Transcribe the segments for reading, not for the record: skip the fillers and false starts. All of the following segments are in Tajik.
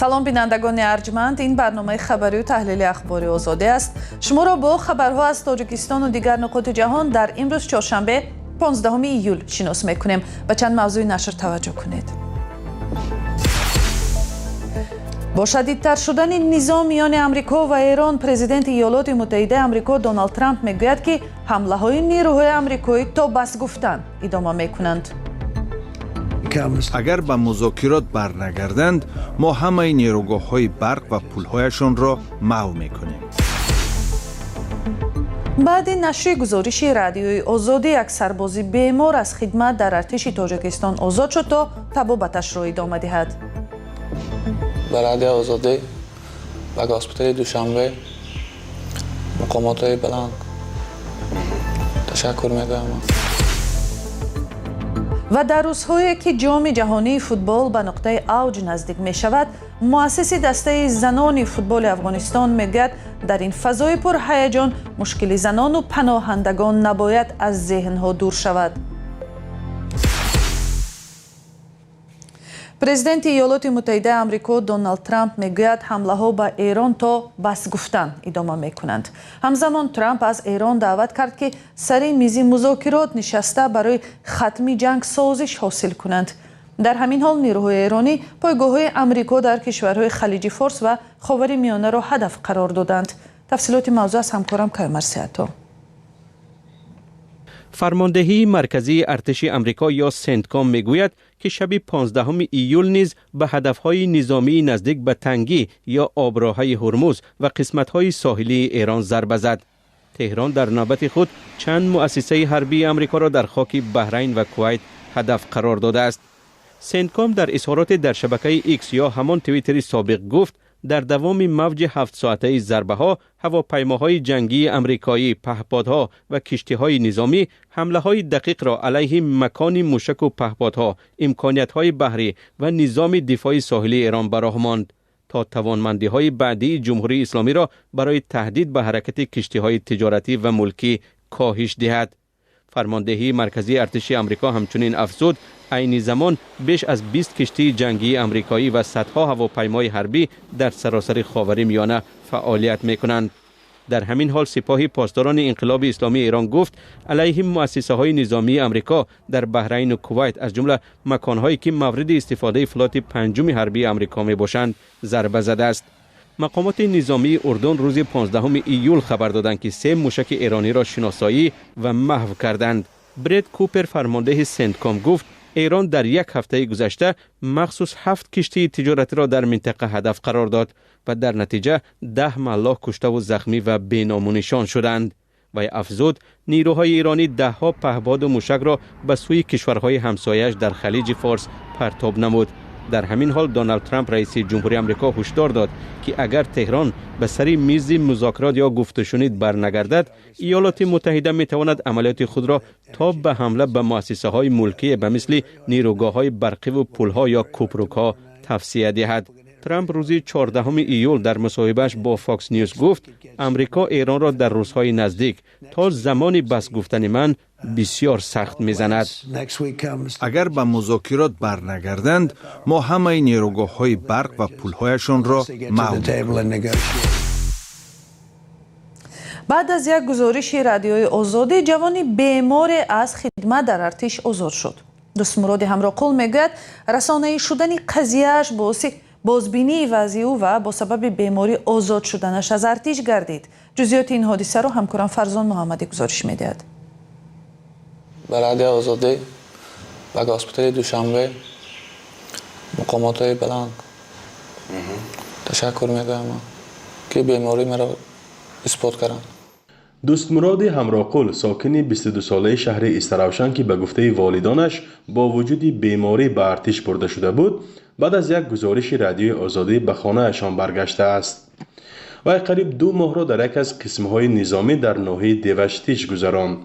Салом, бинандагони арҷманд. Ин барномаи хабарию таҳлили Ахбори Озодӣ аст. Шуморо бо хабарҳо аз Тоҷикистону дигар нуқоти ҷаҳон дар имрӯз, чоршанбе, 15 июл, шинос мекунем. Ба чанд мавзӯи нашр таваҷҷӯҳ кунед. Бо шадидтар шудани низоъ миёни Амрико ва Эрон, президенти Иёлоти Муттаҳидаи Амрико Доналд Трамп мегӯяд, ки ҳамлаҳои нерӯҳои амрикоӣ то бас гуфтан идома мекунанд. Агар ба музокирот барнагарданд, мо ҳамаи нерӯгоҳҳои барқ ва пулҳояшонро маҳв мекунем. Баъди нашри гузориши Радиои Озодӣ, як сарбози бемор аз хидмат дар артиши Тоҷикистон озод шуд, то табобаташро идома диҳад. Ба Радиои Озодӣ ба госпитали Душанбе, мақомотҳои баланд ташаккур мегӯям. Ва дар рӯзҳое ки Ҷоми ҷаҳонии футбол ба нуқтаи авҷ наздик мешавад, муассиси дастаи занони футболи Афғонистон мегӯяд, дар ин фазои пурҳаяҷон мушкили занону паноҳандагон набояд аз зеҳнҳо дур шавад. Президенти Иёлоти Муттаҳидаи Амрико Доналд Трамп мегӯяд, ҳамлаҳо ба Эрон то бас гуфтан идома мекунанд. Ҳамзамон Трамп аз Эрон даъват кард, ки сари мизи музокирот нишаста, барои хатми ҷанг созиш ҳосил кунанд. Дар ҳамин ҳол нерӯҳои эронӣ пойгоҳҳои Амрико дар кишварҳои Халиҷи Форс ва Ховари Миёнаро ҳадаф қарор доданд. Тафсилоти мавзӯъ аз ҳамкорам Каюмарс Сиато. Фармондеҳии марказии артиши Амрико ё Сентком мегӯяд, ки шаби 15 июл низ ба ҳадафҳои низомии наздик ба тангӣ ё оброҳаи Ҳурмуз ва қисматҳои соҳилии Эрон зарба зад. Теҳрон дар навбати худ чанд муассисаи ҳарбии Амрикоро дар хоки Баҳрайн ва Кувайт ҳадаф қарор додааст. Сентком дар изҳороте дар шабакаи Икс ё ҳамон Твиттери собиқ гуфт, дар давоми мавҷи ҳафтсоатаи зарбаҳо ҳавопаймоҳои ҷангии амрикоӣ, паҳподҳо ва киштиҳои низомӣ ҳамлаҳои дақиқро алайҳи макони мушаку паҳподҳо, имкониятҳои баҳрӣ ва низоми дифои соҳилии Эрон ба роҳ монд, то тавонмандиҳои баъдии Ҷумҳурии Исломиро барои таҳдид ба ҳаракати киштиҳои тиҷоратӣ ва мулкӣ коҳиш диҳад. Фармондеҳии марказии артиши Амрико ҳамчунин афзуд, айни замон беш аз 20 киштии ҷангии амрикоӣ ва садҳо ҳавопаймои ҳарбӣ дар саросари Ховари Миёна фаъолият мекунанд. Дар ҳамин ҳол Сипоҳи Посдорони Инқилоби Исломии Эрон гуфт, алайҳи муассисаҳои низомии Амрико дар Баҳрайну Кувайт, аз ҷумла маконҳое ки мавриди истифодаи флоти панҷуми ҳарбии Амрико мебошанд, зарба задааст. Мақомоти низомии Урдун рӯзи 15 июл хабар доданд, ки се мушаки эрониро шиносоӣ ва маҳв карданд. Бред Купер, фармондеҳи Сентком, гуфт, Эрон дар як ҳафтаи гузашта махсус ҳафт киштии тиҷоратиро дар минтақа ҳадаф қарор дод ва дар натиҷа 10 маллоҳ куштаву захмӣ ва беному нишон шуданд. Вай афзуд, нерӯҳои эронӣ даҳҳо паҳбоду мушакро ба сӯи кишварҳои ҳамсояаш дар Халиҷи Форс партоб намуд. Дар ҳамин ҳол Доналд Трамп, раиси ҷумҳури Амрико, ҳушдор дод, ки агар Теҳрон ба сари мизи музокирот ё гуфтушунид барнагардад, Иёлоти Муттаҳида метавонад амалиёти худро то ба ҳамла ба муассисаҳои мулкие ба мисли нерӯгоҳҳои барқиву пулҳо ё кӯпрукҳо тавсия диҳад. Трамп рӯзи 14 июл дар мусоҳибааш бо Фокс Ньюс гуфт, Амрико Эронро дар рӯзҳои наздик то замони бас гуфтани ман бисёр сахт мезанад. Агар ба музокирот барнагарданд, мо ҳамаи нерӯгоҳҳои барқ ва пулҳояшонро маҳв. Баъд аз як гузориши Радиои Озодӣ, ҷавони беморе аз хидмат дар артиш озод шуд. Дӯстмуроди Ҳамроқул мегӯяд, расонаӣ шудани қазияаш боиси бозбинии вазъи ӯ ва бо сабаби беморӣ озод шуданаш аз артиш гардид. Ҷузъиёти ин ҳодисаро ҳамкорам Фарзон Муҳаммадӣ гузориш медиҳад. Ба Радиои Озодӣ ба госпитали Душанбе, мақомотҳои баланд ташаккур мегӯям, ки беморӣ маро исбот карданд. Дӯстмуроди Ҳамроқул, сокини 22-солаи шаҳри Истаравшан, ки ба гуфтаи волидонаш бо вуҷуди беморӣ ба артиш бурда шуда буд, баъд аз як гузориши Радиои Озодӣ ба хонаашон баргаштааст. Вай қариб 2 моҳро дар яке аз қисмҳои низомӣ дар ноҳияи Деваштич гузаронд.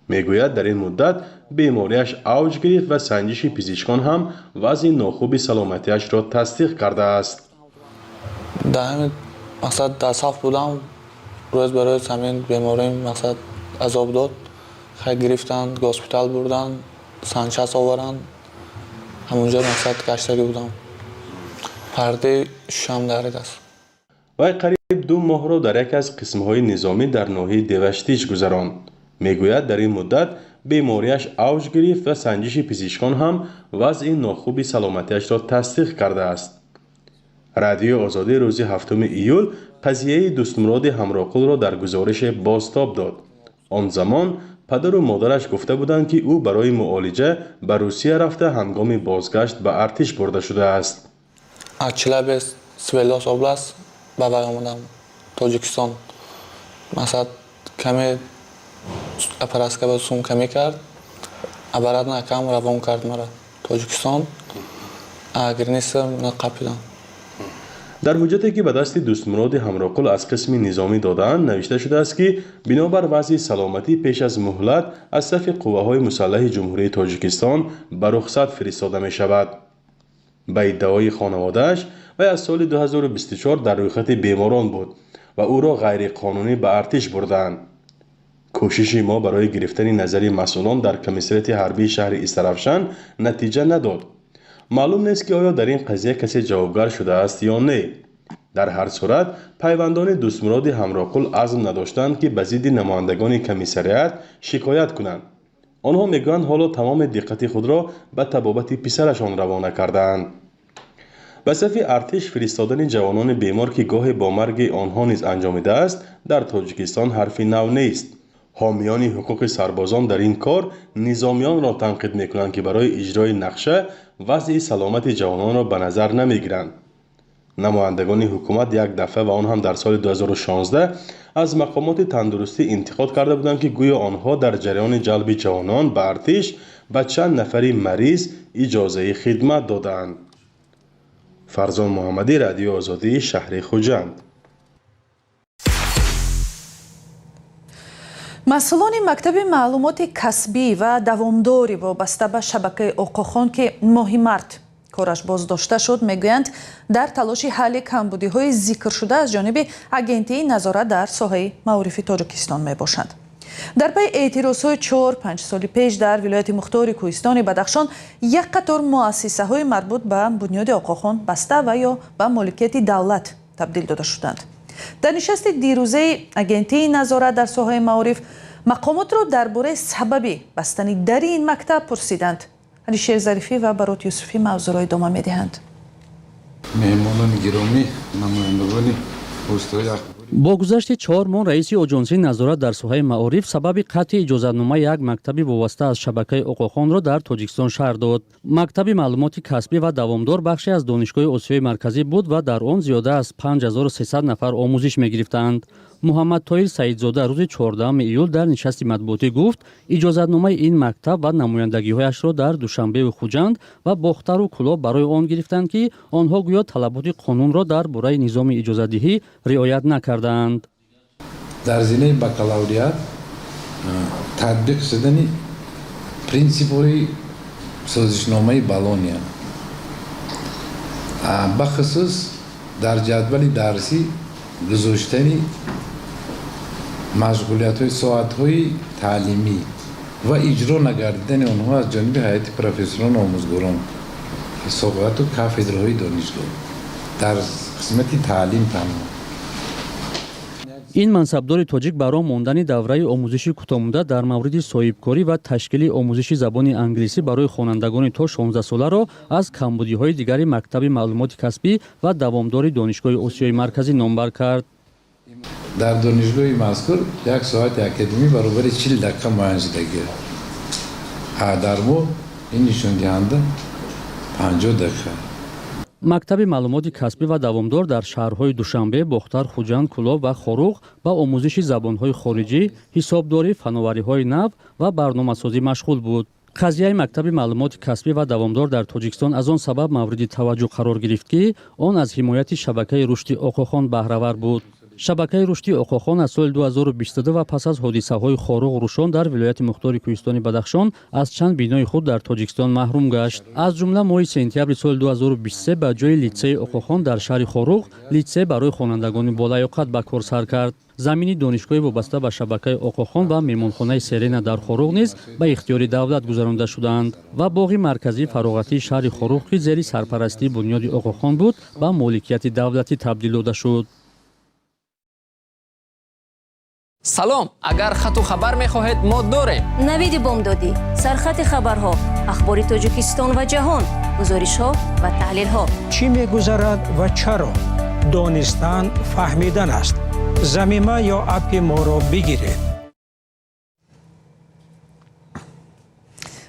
Мегӯяд, дар ин муддат бемориаш авҷ гирифт ва санҷиши пизишкон ҳам вазъи нохуби саломатиашро тасдиқ кардааст. Дар ҳамин мақсад дар саф будам. Рӯз ба рӯз ҳамин беморим мақсад азоб дод. Хай, гирифтанд, госпитал бурданд, санҷас оваранд. Ҳамунҷо мақсад гаштагӣ будам. Пардаи шушам дарид аст. Вай қариб 2 моҳро дар яке аз қисмҳои низомӣ дар ноҳияи Деваштич гузаронд. Мегӯяд, дар ин муддат бемориаш авҷ гирифт ва санҷиши пизишкон ҳам вазъи нохуби саломатиашро тасдиқ кардааст. Радиои Озодӣ рӯзи 7 июл қазияи Дӯстмуроди Ҳамроқулро дар гузорише бозтоб дод. Он замон падару модараш гуфта буданд, ки ӯ барои муолиҷа ба Русия рафта, ҳангоми бозгашт ба артиш бурда шудааст. Аз Челябинск, Свердловск область ба вай омадам, Тоҷикистон. Масалан, каме операция ба сум камӣ кард, обратно акам равон кард мара Тоҷикистон, граница қапидан. Дар ҳуҷҷате, ки ба дасти Дӯстмуроди Ҳамроқул аз қисми низомӣ додаанд, навишта шудааст, ки бинобар вазъи саломатӣ пеш аз муҳлат аз сафи қувваҳои мусаллаҳи Ҷумҳурии Тоҷикистон ба рухсат фиристода мешавад. Ба иддаои хонаводааш, вай аз соли 2024 дар рӯйхати беморон буд ва ӯро ғайриқонунӣ ба артиш бурдаанд. Кӯшиши мо барои гирифтани назари масъулон дар комиссариати ҳарбии шаҳри Истаравшан натиҷа надод. Маълум нест, ки оё дар ин қазия касе ҷавобгар шудааст ё не. Дар ҳар сурат, пайвандони Дӯстмуроди Ҳамроқул азм надоштанд, ки ба зидди намояндагони комиссариат шикоят кунанд. Онҳо мегӯянд, ҳоло тамоми диққати худро ба табобати писарашон равона кардаанд. Ба сафи артиш фиристодани ҷавонони бемор, ки гоҳе бо марги онҳо низ анҷомидааст, дар Тоҷикистон ҳарфи нав нест. Ҳомиёни ҳуқуқи сарбозон дар ин кор низомиёнро танқид мекунанд, ки барои иҷрои нақша вазъи саломати ҷавононро ба назар намегиранд. Намояндагони ҳукумат як дафъа ва он ҳам дар соли 2016 аз мақомоти тандурустӣ интиқод карда буданд, ки гӯё онҳо дар ҷараёни ҷалби ҷавонон ба артиш ба чанд нафари мариз иҷозаи хидмат додаанд. Фарзон Муҳаммадӣ, Радиои Озодӣ, шаҳри Хуҷанд. Масъулони мактаби маълумоти касбӣ ва давомдори вобаста ба шабакаи Оқохон, ки моҳи март кораш боздошта шуд, мегӯянд, дар талоши ҳалли камбудиҳои зикршуда аз ҷониби Агентии назорат дар соҳаи маорифи Тоҷикистон мебошанд. Дар пайи эътирозҳои 4-5 соли пеш дар вилояти мухтори Кӯҳистони Бадахшон як қатор муассисаҳои марбут ба бунёди Оқохон баста ва ё ба моликияти давлат табдил дода шуданд. Дар нишасти дирӯзаи Агентии назорат дар соҳаи маориф мақомотро дар бораи сабаби бастани дари ин мактаб пурсиданд. Алишер Зарифӣ ва Барот Юсуфӣ мавзӯъро идома медиҳанд. Меҳмонони гиромӣ, намояндагони воситаҳои Бо гузашти 4 моҳ раиси Оҷонсии назорат дар соҳаи маориф сабаби қатъи иҷозатномаи як мактаби вобаста аз шабакаи Оқоқонро дар Тоҷикистон шарҳ дод. Мактаби маълумоти касбӣ ва давомдор бахше аз Донишгоҳи Осиёи Марказӣ буд ва дар он зиёда аз 5300 нафар омӯзиш мегирифтанд. Муҳаммад Тоҳир Саидзода рӯзи 14 июл дар нишасти матбуотӣ гуфт, иҷозатномаи ин мактаб ва намояндагиҳояшро дар Душанбеву Хуҷанд ва Бохтару Кӯлоб барои он гирифтанд, ки онҳо гӯё талаботи қонунро дар бораи низоми иҷозатдиҳӣ риоят накардаанд. Дар зинаи бакалавриат татбиқ шудани принсипҳои созишномаи Болония, бахусус дар ҷадвали дарсӣ гузоштани машғулиятҳои соатҳои таълимӣ ва иҷро нагардидани онҳо аз ҷониби ҳайати профессорону омӯзгорон, соату кафедраҳои донишгоҳ дар қисмати таълим танҳо. Ин мансабдори тоҷик бар он мондани давраи омӯзиши кӯтоҳмуддат дар мавриди соҳибкорӣ ва ташкили омӯзиши забони англисӣ барои хонандагони то 16-соларо аз камбудиҳои дигари мактаби маълумоти касбӣ ва давомдори Донишгоҳи Осиёи Марказӣ номбар кард. Дар донишгоҳи мазкур як соати академӣ баробари 40 дақиқа муайян шудагӣ, дар мо ин нишондиҳанда 50 дақиқа. Мактаби маълумоти касбӣ ва давомдор дар шаҳрҳои Душанбе, Бохтар, Хуҷанд, Кӯлоб ва Хоруғ ба омӯзиши забонҳои хориҷӣ, ҳисобдорӣ, фановариҳои нав ва барномасозӣ машғул буд. Қазияи мактаби маълумоти касбӣ ва давомдор дар Тоҷикистон аз он сабаб мавриди таваҷҷӯҳ қарор гирифт, ки он аз ҳимояти шабакаи рушди Оқохон баҳравар буд. Шабакаи рушди Оқохон аз соли 2022 ва пас аз ҳодисаҳои Хоруғ, Рушон дар вилояти мухтори кӯҳистони Бадахшон аз чанд бинои худ дар Тоҷикистон маҳрум гашт. Аз ҷумла моҳи сентябри соли 2023 ба ҷои литсеи Оқохон дар шаҳри Хоруғ литсей барои хонандагони болаёқат ба кор сар кард. Замини донишгоҳи вобаста ба шабакаи Оқохон ва меҳмонхонаи Серена дар Хоруғ низ ба ихтиёри давлат гузаронда шудаанд ва боғи марказии фароғатии шаҳри Хоруғ, ки зери сарпарастии бунёди Оқохон буд, ба моликияти давлатӣ табдил дода шуд. Салом, агар хату хабар мехоҳед, мо дорем. Навиди бомдодӣ, сархати хабарҳо, ахбори Тоҷикистон ва ҷаҳон, гузоришҳо ва таҳлилҳо. Чӣ мегузарад ва чаро? Донистан фаҳмидан аст. Замима ё аппи моро бигиред.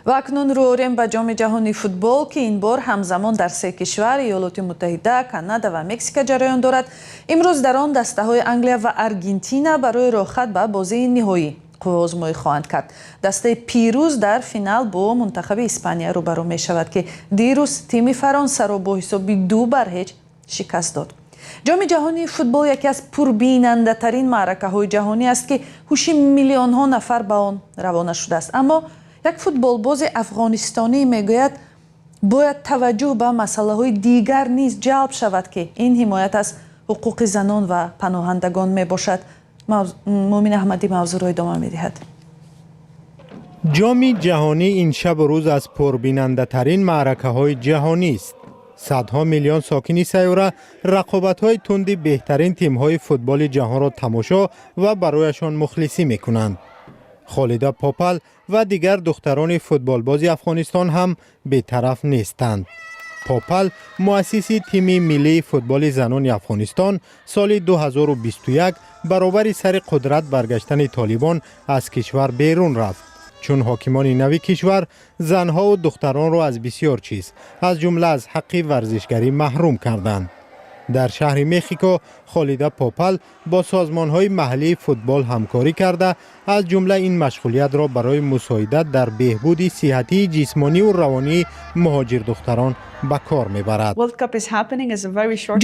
Ва акнун рӯ орем ба Ҷоми ҷаҳони футбол, ки ин бор ҳамзамон дар се кишвар, Иёлоти Муттаҳида, Канада ва Мексика ҷараён дорад. Имрӯз дар он дастаҳои Англия ва Аргентина барои роҳхат ба бозии ниҳоӣ қувваозмоӣ хоҳанд кард. Дастаи пирӯз дар финал бо мунтахаби Испания рӯбарӯ мешавад, ки дирӯз тими Фаронсаро бо ҳисоби 2-0 шикаст дод. Ҷоми ҷаҳонии футбол яке аз пурбинандатарин маъракаҳои ҷаҳонӣ аст, ки ҳуши миллионҳо нафар ба он равона шудааст. Аммо як футболбози афғонистонӣ мегӯяд, бояд таваҷҷӯҳ ба масъалаҳои дигар низ ҷалб шавад, ки ин ҳимоят аз ҳуқуқи занон ва паноҳандагон мебошад. Муъмин Аҳмадӣ мавзӯъро идома медиҳад. Ҷоми ҷаҳонӣ ин шабу рӯз аз пурбинандатарин маъракаҳои ҷаҳонист. Садҳо миллион сокини сайёра рақобатҳои тунди беҳтарин тимҳои футболи ҷаҳонро тамошо ва барояшон мухлисӣ мекунанд. Холида Попал ва дигар духтарони футболбози Афғонистон ҳам бетараф нестанд. Попал, муассиси тими миллии футболи занони Афғонистон, соли 2021 баробари сари қудрат баргаштани Толибон аз кишвар берун рафт, чун ҳокимони нави кишвар занҳову духтаронро аз бисёр чиз, аз ҷумла аз ҳаққи варзишгарӣ маҳрум карданд. Дар шаҳри Мехико Холида Попал бо созмонҳои маҳаллии футбол ҳамкорӣ карда, аз ҷумла ин машғулиятро барои мусоидат дар беҳбуди сиҳатии ҷисмониву равонии муҳоҷирдухтарон ба кор мебарад.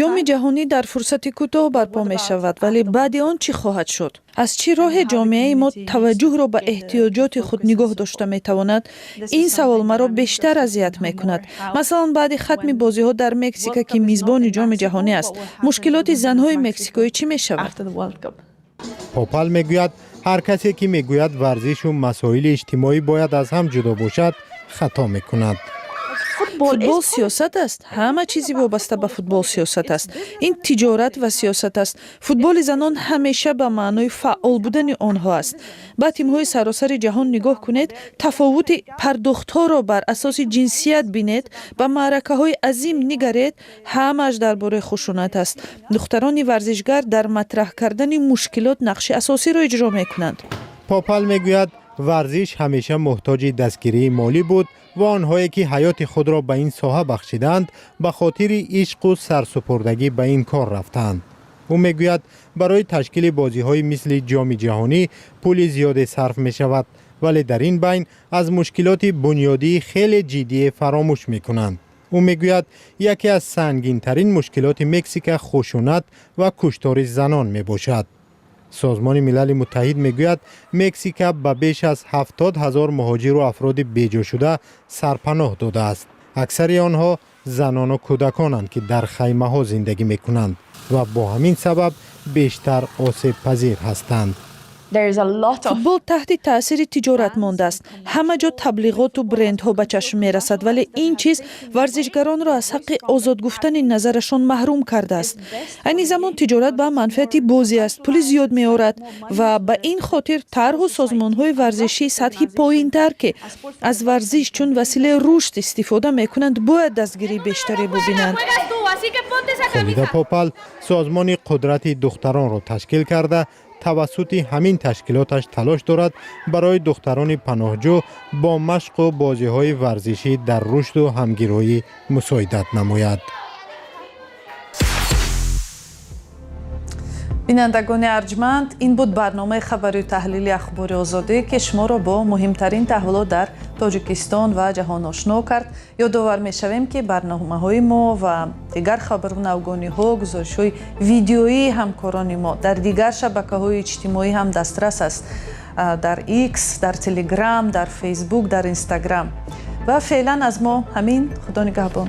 Ҷоми ҷаҳонӣ дар фурсати кӯтоҳ барпо мешавад, вале баъди он чӣ хоҳад шуд? Аз чӣ роҳе ҷомеаи мо таваҷҷӯҳро ба эҳтиёҷоти худ нигоҳ дошта метавонад? Ин савол маро бештар азият мекунад. Масалан, баъди хатми бозиҳо дар Мексика, ки мизбони ҷоми ҷаҳонӣ аст, мушкилоти занҳои мексикоӣ чӣ мешавад? Попал мегӯяд, ҳар касе ки мегӯяд варзишу масоили иҷтимоӣ бояд аз ҳам ҷудо бошад, хато мекунад. Футбол сиёсат аст. Ҳама чизи вобаста ба футбол сиёсат аст. Ин тиҷорат ва сиёсат аст. Футболи занон ҳамеша ба маънои фаъол будани онҳо аст. Ба тимҳои саросари ҷаҳон нигоҳ кунед, тафовути пардохтҳоро бар асоси ҷинсият бинед, ба маъракаҳои азим нигаред, ҳамааш дар бораи хушунат аст. Духтарони варзишгар дар матраҳ кардани мушкилот нақши асосиро иҷро мекунанд. Попал мегӯяд, варзиш ҳамеша муҳтоҷи дастгирии молӣ буд ва онҳое ки ҳаёти худро ба ин соҳа бахшидаанд, ба хотири ишқу сарсупурдагӣ ба ин кор рафтаанд. Ӯ мегӯяд, барои ташкили бозиҳои мисли ҷоми ҷаҳонӣ пули зиёде сарф мешавад, вале дар ин байн аз мушкилоти бунёдии хеле ҷиддие фаромӯш мекунанд. Ӯ мегӯяд, яке аз сангинтарин мушкилоти Мексика хушунат ва куштори занон мебошад. Созмони Милали Муттаҳид мегӯяд, Мексика ба беш аз 70 000 муҳоҷиру афроди беҷошуда сарпаноҳ додааст. Аксари онҳо занону кӯдаконанд, ки дар хаймаҳо зиндагӣ мекунанд ва бо ҳамин сабаб бештар осебпазир ҳастанд. Футбол таҳти таъсири тиҷорат мондааст. Ҳама ҷо таблиғоту брендҳо ба чашм мерасад, вале ин чиз варзишгаронро аз ҳаққи озод гуфтани назарашон маҳрум кардааст. Айни замон тиҷорат ба манфиати бозӣ аст, пули зиёд меорад ва ба ин хотир тарҳу созмонҳои варзишии сатҳи поинтар, ки аз варзиш чун василаи рушд истифода мекунанд, бояд дастгирии бештаре бубинанд. Холида Попал созмони Қудрати духтаронро ташкил карда, тавассути ҳамин ташкилоташ талош дорад барои духтарони паноҳҷӯ бо машқу бозиҳои варзишӣ дар рушду ҳамгироӣ мусоидат намояд. Бинандагони арҷманд, ин буд барномаи хабарию таҳлили Ахбори Озодӣ, ки шуморо бо муҳимтарин таҳаввулот дар Тоҷикистон ва ҷаҳон ошно кард. Ёдовар мешавем, ки барномаҳои мо ва дигар хабару навгониҳо, гузоришҳои видеоии ҳамкорони мо дар дигар шабакаҳои иҷтимоӣ ҳам дастрас аст: дар Икс, дар Телеграм, дар Фейсбук, дар Инстаграм. Ва феълан аз мо ҳамин. Худо нигаҳбон.